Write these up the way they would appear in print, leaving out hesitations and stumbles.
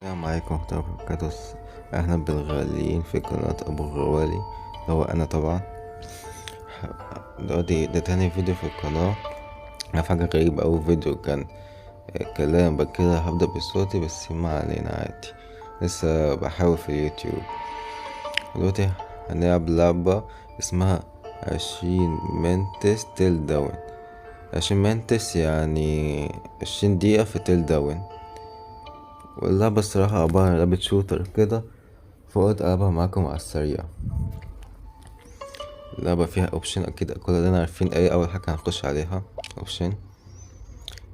السلام عليكم ورحمة الله وبركاته. أهلا بالغاليين في قناة أبو الغوالي، هو أنا طبعا دلوقتي ده تاني فيديو في القناة. أنا في حاجة غريبة، أول فيديو كان كلام، بعد كده هبدأ بصوتي، بس ما علينا عادي، لسه بحاول في اليوتيوب. دلوقتي هنلعب لعبة اسمها 20 minutes till dawn. 20 minutes يعني 20 دقيقة في till dawn. واللعبة الصراحة عبارة عن لعبة shooter كده، فقلت ألعبها معاكم على السريع. اللعبة فيها option، أكيد كلنا عارفين ايه أول حاجة هنخش عليها option.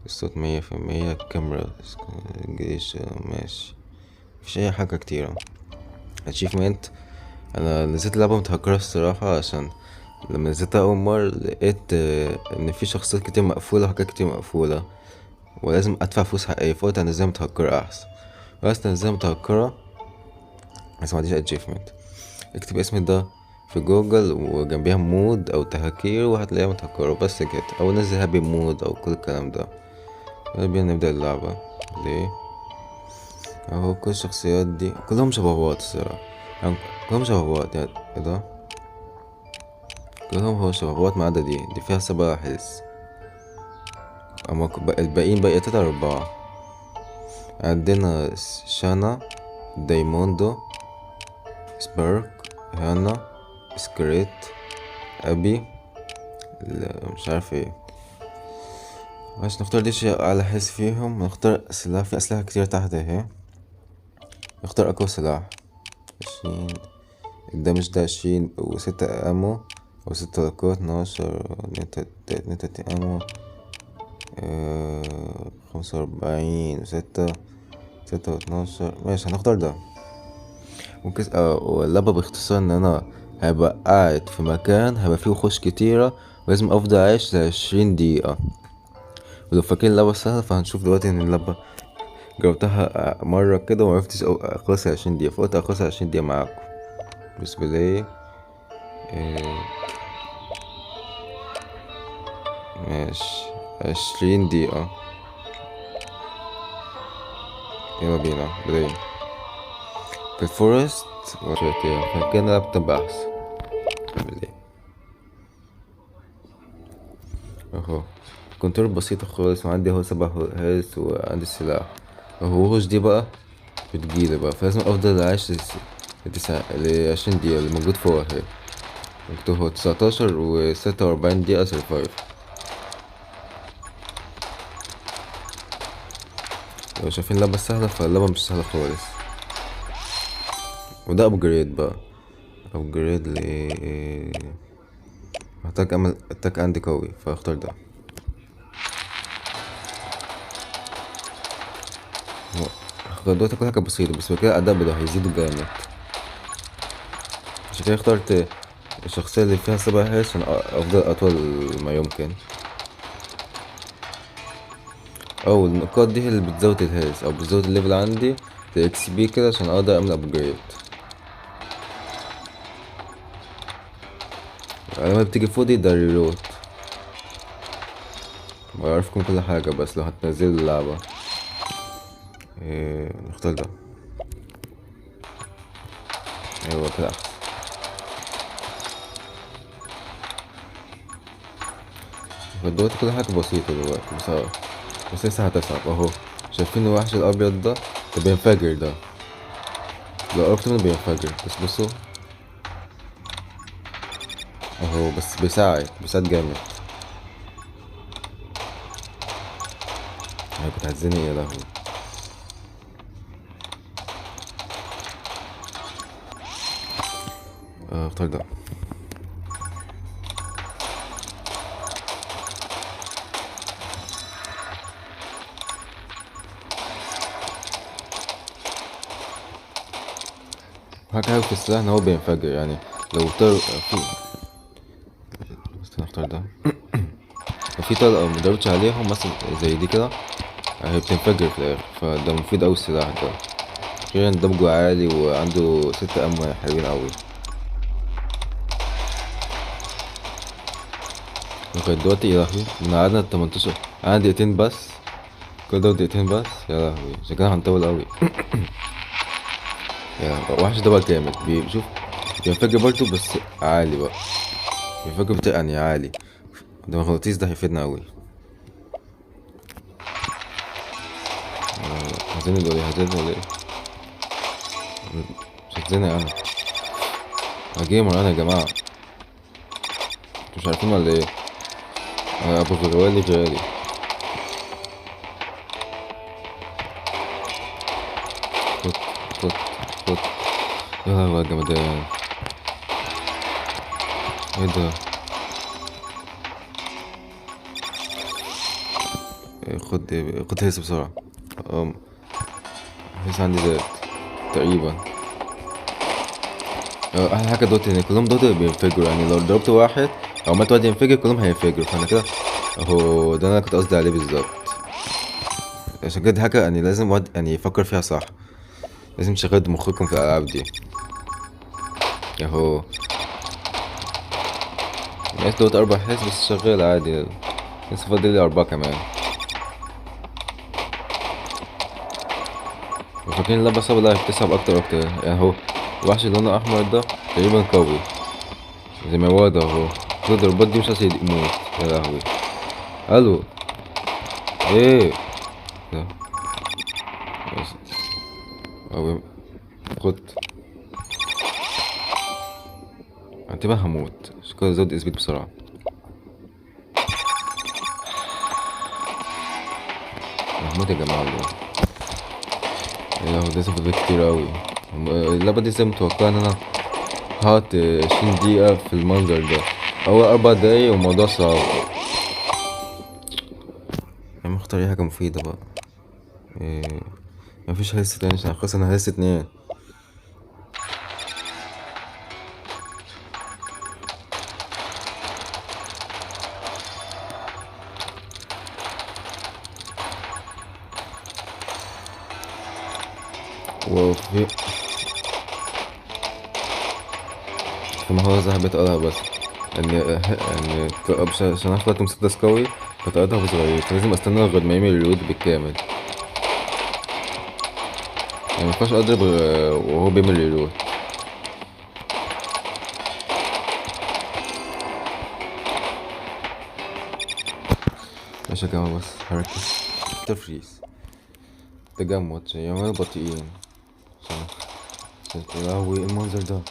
الصوت 100%، الكاميرا English ماشي، مفيش أي حاجة كتيرة. achievement، أنا نزلت اللعبة متهكرة الصراحة، عشان لما نزلتها أول مرة لقيت إن في شخصيات كتير مقفولة وحاجات كتير مقفولة، ولازم أدفع فلوس حقيقية، فقلت أنزلها متهكرة أحسن. بس أنزلها متهكرة بس معنديش achievement. اكتب اسم ده في جوجل وجنبيها mod أو تهكير وهتلاقيها متهكرة بس كده، أو نزل HappyMod أو كل الكلام ده. يلا بينا نبدأ اللعبة. ليه؟ أهو كل الشخصيات دي كلهم شبه بعض الصراحة، يعني كلهم شبه بعض، يعني ايه ده؟ كلهم هو شبه بعض ما عدا دي، دي فيها 7 حس، أما الباقيين بقى 3 4. عندنا شانا، دايموندو، سبارك، هانا، سكريت، أبي، لا، مش عارف ايه. عشان نختار دي شيء على حس فيهم، نختار سلاح، في أسلحة كتير تحت اهي، نختار أقوى سلاح. 20 الدمج ده 20 و6 أمو وست طلقات، 12، 32 أمو، 45 وستة، 6 واتناشر. ماشي هنختار ده. ممكن، واللعبة باختصار إن أنا هبقى قاعد في مكان هيبقى فيه وحوش كتيرة، ولازم أفضل عايش لعشرين دقيقة. ولو فاكرين اللعبة سهلة فهنشوف دلوقتي إن اللعبة جربتها مرة كده ومعرفتش أخلصها 20 دقيقة، فقلت أخلصها 20 دقيقة معاكم. بس play. ماشي 20 دقيقة، يلا بينا play. في ال forest وشويتين فكده نلعب تبقى أحسن. play أهو control بسيطة خالص، وعندي اهو 7 health وعندي السلاح اهو. وحوش دي بقى بتجيلي بقى، فلازم أفضل عايش لعشرين دقيقة اللي موجود فوق اهي، مكتوب هو تسعتاشر وستة وأربعين دقيقة survive. لو شايفين اللعبة سهلة فاللعبة مش سهلة خالص. وده upgrade بقى، upgrade ل محتاج اعمل attack عندي قوي، فاختار ده. دلوقتي كل حاجة بسيطة، بس كده الأداء بده هيزيد جامد. عشان كده اخترت الشخصية اللي فيها 7 health عشان أفضل أطول ما يمكن. أو النقاط دي هي اللي بتزود ال health أو بتزود ال level عندي زي XP كده، عشان أقدر أعمل upgrade. لما بتيجي فوق دي ده reload، بعرفكم كل حاجة بس لو هتنزلوا اللعبة. نختار ده. أيوة كده أحسن. دلوقتي كل حاجة بسيطة دلوقتي، بس لسه هتصعب أهو. شايفين الوحش الأبيض ده؟ ده بينفجر، ده لو قربت منه بينفجر، بس بصوا أهو، بس بيساعد جامد. أنا كنت هتزنق يا لهوي. اختار ده. حاجة حلوة في السلاح إن هو بينفجر، يعني لو طار في، استنى اختار ده. لو في طلقة مضربتش عليهم مثلا زي دي كده هي بتنفجر في الآخر، فده مفيد أوي السلاح ده. غير إن دمجه عالي وعنده 6 أمو حلوين أوي. لغاية دلوقتي يا لهوي من قعدنا 18، قعدنا دقيقتين بس كل ده دقيقتين بس، يا لهوي شكلها هنطول اوي. يا وحش ده بقى جامد، بيشوف بينفجر برضه بس عالي بقى، بينفجر بطريقة يعني عالي. ده مغناطيس ده هيفيدنا اوي. هزني ولا ايه؟ هزني ولا ايه؟ مش هتزنق انا، انا جيمر انا يا جماعة، انتوا مش عارفين ولا ايه؟ انا ابو غوالي غالي. خد خد خد، يا لهوي يا جمدان، ايه ده؟ خد خد هيس بسرعة. هيس عندي زاد تقريبا. احلى حاجة دوت ان كلهم دوت بينفجروا، يعني لو ضربت واحد او مات واحد ينفجر كلهم هينفجروا. فانا كده اهو ده انا كنت قصدي عليه بالظبط. عشان كده دي حاجة يعني لازم واحد يعني يفكر فيها صح، لازم تشغلوا مخكم في الالعاب دي. اهو الناس دوت 4 حس بس شغال عادي، لسه فاضل لي 4 كمان. فاكرين اللعبة صعبة؟ لا بتصعب أكتر وأكتر. يعني اهو الوحش اللي لونه أحمر ده تقريبا قوي زي ما هو ده اهو، كل الضربات دي مش عايز يموت. يا لهوي. ألو ايه ده؟ أو خد انتبه هموت، عشان كده زود اثبت بسرعة. هموت يا جماعة والله. يا لهوي ده فاضل كتير أوي. اللعبة دي زي متوقع إن أنا هقعد 20 دقيقة في المنظر ده، أول 4 دقايق والموضوع صعب. يا عم اختار أي حاجة مفيدة بقى. إيه مفيش هلس تاني عشان خلاص أنا هلس 2. وفي في مهارة حبيت أقولها بس إن عشان أخلط مسدس قوي فطاقتها صغيرة، فلازم أستنى لغاية ما يعمل ريلود بالكامل. يعني مينفعش أضرب وهو بيعمل ريلود. ماشي يا جماعة بس هركز. تفريز تجمد عشان يعملوا بطيئين. يا لهوي ايه المنظر ده؟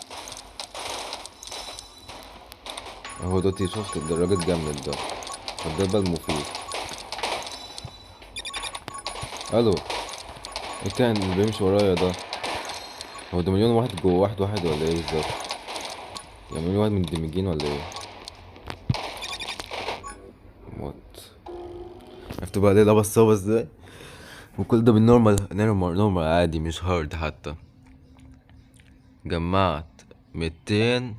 اهو دوتي شفت الدراجة اتجمد ده، طب ده بقى المفيد. الو ايه كان اللي بيمشي ورايا ده؟ هو ده مليون واحد جوه واحد واحد ولا ايه بالظبط؟ يعني مليون واحد مندمجين ولا ايه؟ موت. عرفتوا بقى ليه لعبة الصعبة ازاي؟ وكل ده بال normal، normal، normal عادي مش hard حتى. جمعت 200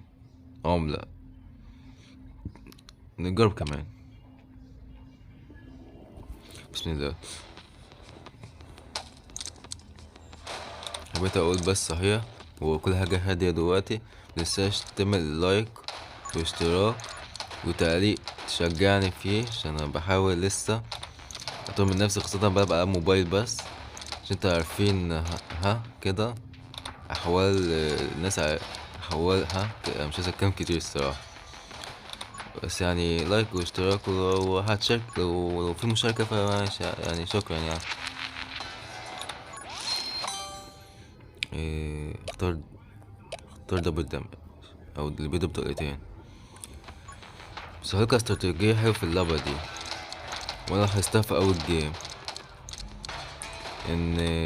عملة، نجرب كمان. بسم الله. حبيت اقول بس صحيح وكل حاجة هادية دلوقتي، متنساش تعمل لايك واشتراك وتعليق تشجعني فيه، عشان انا بحاول لسه اطور من نفسي، خاصة بقى بقى موبايل بس، عشان انتوا عارفين ها كده احوال الناس احوال ها مش عايز اتكلم كتير الصراحة، بس لايك واشتراك وهتشارك لو في مشاركة فماشي، شكرا. اختار double damage او اللي بيضرب طلقتين. بس هلقى استراتيجية حلوة في اللعبة دي، وانا لاحظتها في اول game ان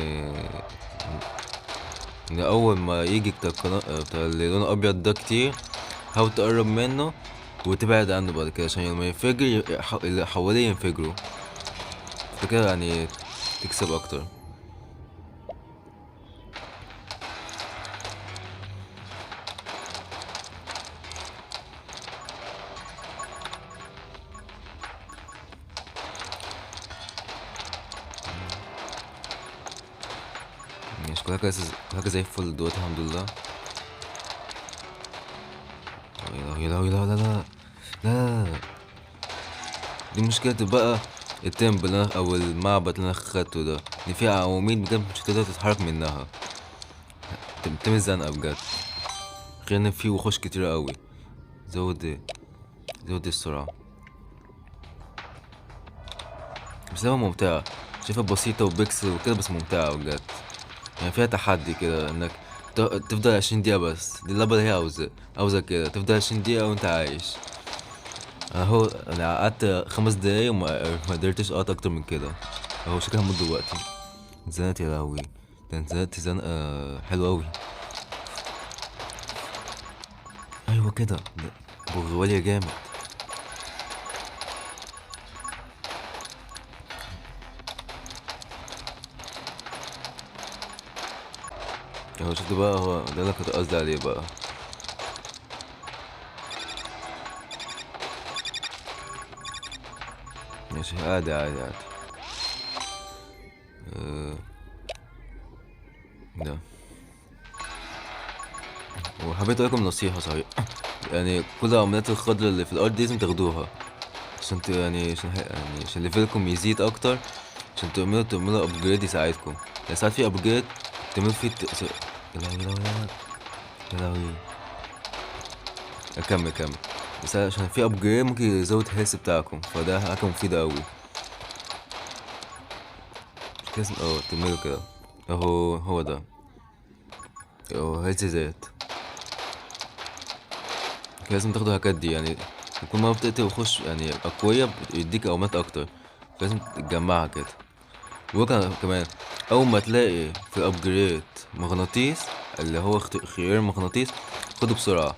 اول ما يجي بتاع القناة بتاع اللي لونه ابيض ده كتير، حاول تقرب منه وتبعد عنه بعد كده، عشان لما ينفجر اللي حواليه ينفجروا، فكده تكسب اكتر. ماشي، كل حاجة زي الفل دلوقتي الحمد لله. يا لهوي، يا لهوي، لا، لا، لا، لا، لا، لا. دي مشكلة بقى ال temple اللي انا او المعبد اللي انا خدته ده، ان فيها عواميد بجد مش هتقدر تتحرك منها، بتعمل زنقه بجد. غير ان في وحوش كتير قوي. زود السرعه. بس لعبه ممتعه، شايفها بسيطه وبيكسل وكده، بس ممتعه بجد. يعني فيها تحدي كده انك تفضل 20 دقيقه بس، دي اللعبه اللي هي عاوزه كده، تفضل 20 دقيقه وانت عايش. اهو انا قعدت 5 دقايق وما قدرتش اقعد اكتر من كده. اهو شكلها هموت دلوقتي. اتزنقت يا لهوي، ده اتزنقت زنقه حلوه قوي. ايوه كده، بغواليا جامد. اهو شفت بقى، هو ده اللي كنت قصدي عليه بقى. ماشي عادي عادي عادي. ده وحبيت اقولكم نصيحة صحيح، يعني كل العملات الخضراء اللي في الارض دي لازم تاخدوها، عشان يعني عشان يعني عشان level كم يزيد اكتر، عشان تعملوا upgrade يساعدكم. يعني ساعات في upgrade تعملوا فيه يا لهوي، يا لهوي، يا لهوي. اكمل، كمل. بس عشان في upgrade ممكن يزود ال health بتاعكم، فده حاجة مفيدة قوي. لازم تعملوا كده. اهو هو ده، اهو health زاد. لازم تاخدوا الحاجات دي، يعني كل ما بتقتل وخش يعني اقوياء بيديك اومات اكتر، لازم تجمعها كده. وكمان اول ما تلاقي في ال upgrade مغناطيس اللي هو خيار مغناطيس، خده بسرعة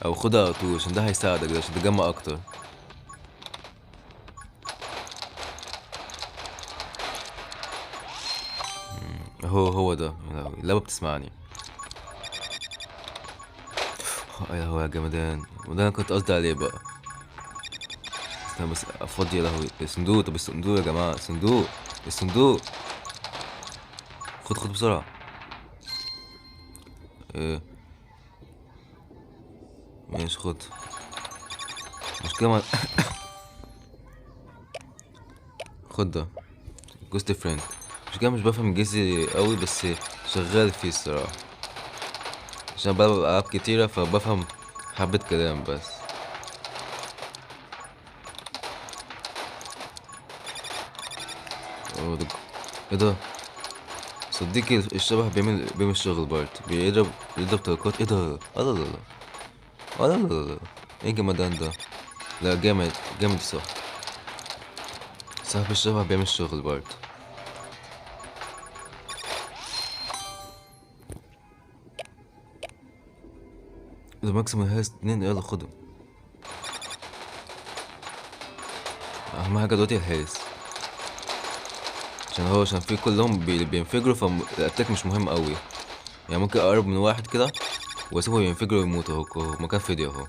او خدها على طول، عشان ده هيساعدك ده عشان تجمع اكتر. هو ده. يا لهوي، اللعبة بتسمعني. يا لهوي يا جمدان، وده انا كنت قصدي عليه بقى. استنى بس افضي. يا لهوي الصندوق، طب الصندوق يا جماعة، الصندوق، الصندوق، خد خد بسرعة. ايه ماشي خد. مشكلة مع خد ده ghost friend. مشكلة مش بفهم انجليزي قوي، بس شغال فيه الصراحة، عشان بلعب ألعاب كتيرة فبفهم حبة كلام بس. أوه، ده ايه ده؟ صديقي الشبح بيعمل شغل برضه، بيضرب طلقات. ايه ده؟ لا لا لا لا لا لا لا، ايه الجمدان ده؟ لا جامد جامد صح. صاحب الشبح بيعمل شغل برضه. ده maximum health 2، يلا خده. اهم حاجة دلوقتي ال health، عشان في كلهم بينفجروا، فال attack مش مهم قوي. يعني ممكن اقرب من واحد كده واسيبه ينفجر ويموت. اهو مكان فاضي اهو.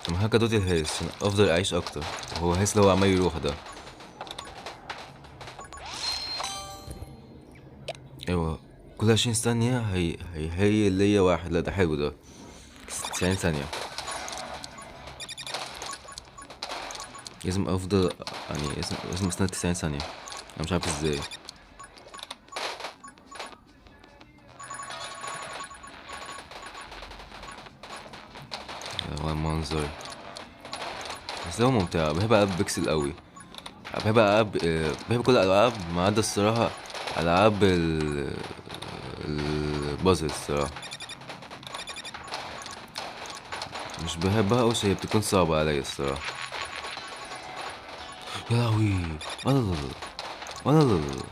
اهم حاجة دلوقتي ال health عشان افضل اعيش اكتر. هو health اللي هو عمال يروح ده. ايوه كل 20 ثانية هي ليا واحد. لا ده حلو ده، 90 ثانية لازم افضل، يعني لازم استنى 90 ثانية. انا مش عارف ازاي. هو المنظر بس هو ممتع. بحب العاب بيكسل قوي، بحب العاب، بحب كل الالعاب ما عدا الصراحة العاب البازل. الصراحة مش بحبها أوي، هي بتكون صعبة عليا الصراحة. يا لهوي، لا لا لا لا لا لا،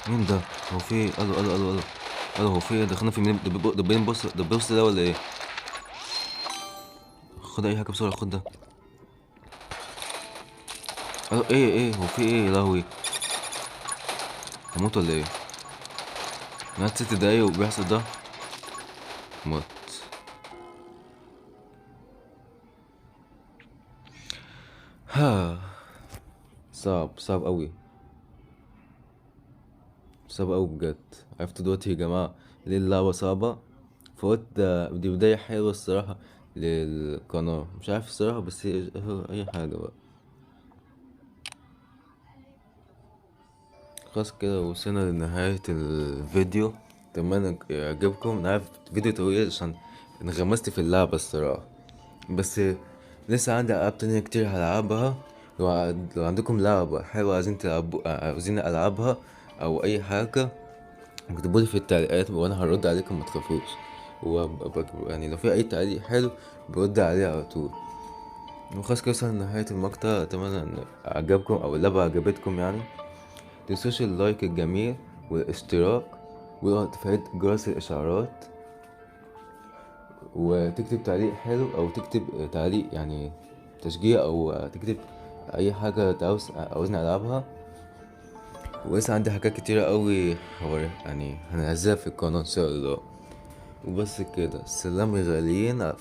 مين ده؟ هو في إيه؟ الو الو الو الو الو، هو في إيه؟ دخلنا في مين؟ دبين بص، دبين بص ده ولا إيه؟ خد أي حاجة بسرعة، خد ده. الو، إيه إيه هو في إيه؟ يا لهوي هموت ولا إيه؟ أنا قعدت 6 دقايق وبيحصل ده. موت. ها صعب، صعب أوي، صعب أوي بجد. عرفت دلوقتي يا جماعة ليه اللعبة صعبة؟ فقلت دي بداية حلوة الصراحة للقناة. مش عارف الصراحة، بس هي أي حاجة بقى. خلاص كده وصلنا لنهاية الفيديو، اتمنى يعجبكم. انا عارف فيديو طويل عشان انغمست في اللعبة الصراحة، بس لسه عندي العاب تانية كتير هلعبها. لو عندكم لعبة حلوة عايزين تلعبوا، عاوزين العبها او اي حاجة، اكتبولي في التعليقات وانا هرد عليكم، ما تخافوش. يعني لو في اي تعليق حلو برد عليه على طول. وخلاص كده وصلنا لنهاية المقطع، اتمنى ان عجبكم او اللعبة عجبتكم. متنسوش اللايك الجميل والاشتراك وتفعيل جرس الاشعارات، وتكتب تعليق حلو او تكتب تعليق تشجيع، او تكتب اي حاجة عاوزني العبها. ولسه عندي حاجات كتيرة قوي هننزلها في القناة ان شاء الله. وبس كده، سلام يا غاليين،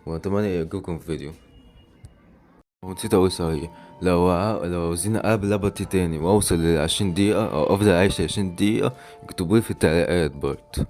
واتمنى يعجبكم الفيديو. ونسيت اقول صحيح، لو عاوزين اقابل لعبة تاني واوصل للعشرين دقيقة او افضل عايش 20 دقيقة، اكتبولي في التعليقات برضه.